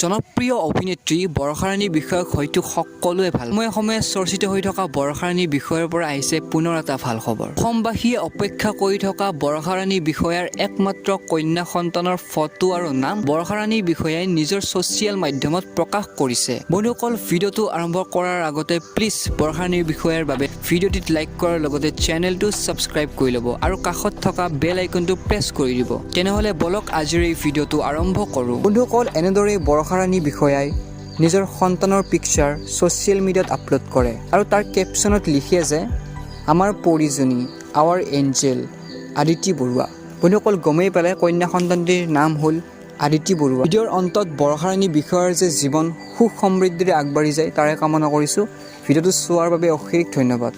জনপ্ৰিয় অভিনেত্ৰী বৰষাৰাণী বিষয়াক হয়তো সকলোৱে ভাল। সময়ে সময়ে চৰ্চিত হৈ থকা বৰষাৰাণী বিষয়াৰ পৰা আহিছে পুনৰ এটা ভাল খবৰ। অসমবাসীয়ে অপেক্ষা কৰি থকা বৰষাৰাণী বিষয়াৰ একমাত্ৰ কন্যা সন্তানৰ ফটো আৰু নাম বৰষাৰাণী বিষয়াই নিজৰ ছ'চিয়েল মাধ্যমত প্ৰকাশ কৰিছে। বন্ধুসকল, ভিডিঅ'টো আৰম্ভ কৰাৰ আগতে প্লিজ বৰষাৰাণী বিষয়াৰ বাবে ভিডিঅ'টিত লাইক কৰাৰ লগতে চেনেলটো ছাবস্ক্ৰাইব কৰি ল'ব আৰু কাষত থকা বেল আইকনটো প্ৰেছ কৰি দিব। তেনেহ'লে বলক, আজিৰ এই ভিডিঅ'টো আৰম্ভ কৰোঁ। বন্ধুসকল, এনেদৰেই বৰষাৰাণী বিষয়াই নিজৰ সন্তানৰ পিকচাৰ ছ'চিয়েল মিডিয়াত আপলোড কৰে আৰু তাৰ কেপশ্যনত লিখে যে আমাৰ পৰিজনী, আৱাৰ এঞ্জেল আদিতি বৰুৱা। বন্ধুসকল, গমেই পালে, কন্যা সন্তানটিৰ নাম হ'ল আদিতি বৰুৱা। ভিডিঅ'ৰ অন্তত বৰষাৰাণী বিষয়াৰ যে জীৱন সুখ সমৃদ্ধিৰে আগবাঢ়ি যায়, তাৰে কামনা কৰিছোঁ। ভিডিঅ'টো চোৱাৰ বাবে অশেষ ধন্যবাদ।